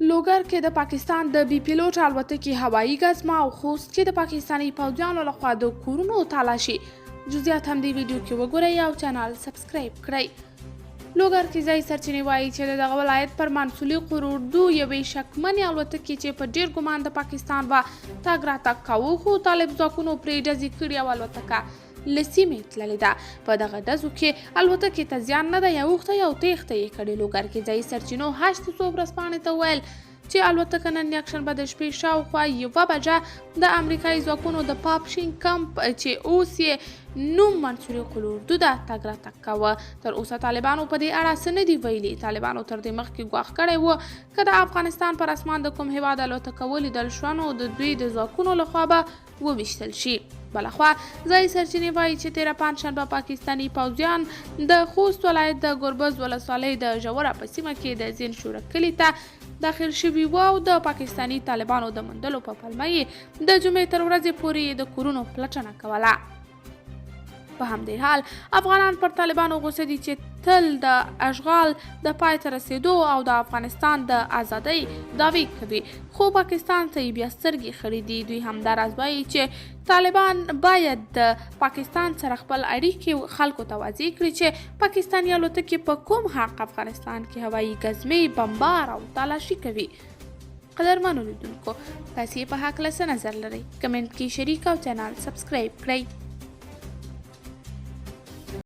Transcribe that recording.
لوګر کې د پاکستان د بي پیلوټه الوتکې هوایي ګزمه او خوست کې د پاکستاني پوځیانو لخوا د کورونو تالاشي. جزئیات هم دې ویډیو کې وګورئ او چینل سبسکرایب کړئ. لوګر کې ځایي سرچینې وایي چې د دغه ولایت پر منصولي قراردو یوې شکمنې الوتکې چې په ډېر ګمان د پاکستان وه تګ راتګ کاوه، خو طالب ځواکونو پرې ډزې کړي او الوتکه له سیمې تللې ده. په دغه ډزو کې الوتکې ته زیان نه دی اوښتی او تېښته یې کړې. لوګر کې ځایي سرچینو هشت صبح ورځپاڼې ته وویل چې الوتکه نن یکشنبه د شپې شاوخوا 1 بجه د امریکایي ځواکونو د پاپشین کمپ چې اوس یې نوم منصوري قول اردو ده تګ راتګ کاوه. تر اوسه طالبانو په دې اړه څه نه دي ویلي. طالبانو تر دې مخکې ګواښ کړی و که د افغانستان پر اسمان د کوم هیواد الوتکه ولیدل شوه نو د دوی د ځواکونو لخوا به وویشتل شي. بلخوا ځایي سرچینې وایي چې تېره پنجشنبه پاکستاني پوځیان د خوست ولایت د ګربز ولسوالۍ د ژوره په سیمه کې د زین شوره کلي ته داخل شوي وو او د پاکستاني طالبانو د موندلو په پلمه یې د جمعې تر ورځې پورې د کورونو پلټنه کوله. په همدې حال افغانان پر طالبانو غوسه دي چې تل د اشغال د پای ته رسېدو او د افغانستان د ازادۍ دعوې کوي، خو پاکستان ته یې بیا سترګې خړې دي. دوی همداراز وایي چې طالبان باید د پاکستان سره خپل اړیکې خلکو ته واضح کړي چې پاکستاني الوتکې په کوم حق افغانستان کې هوایي ګزمې، بمبار او تالاشي کوي. قدرمنو لیدونکو، تاسو یې په هکله څه نظر لرئ؟ کمنټ کې شریک او چینل سبسکرایب کړئ.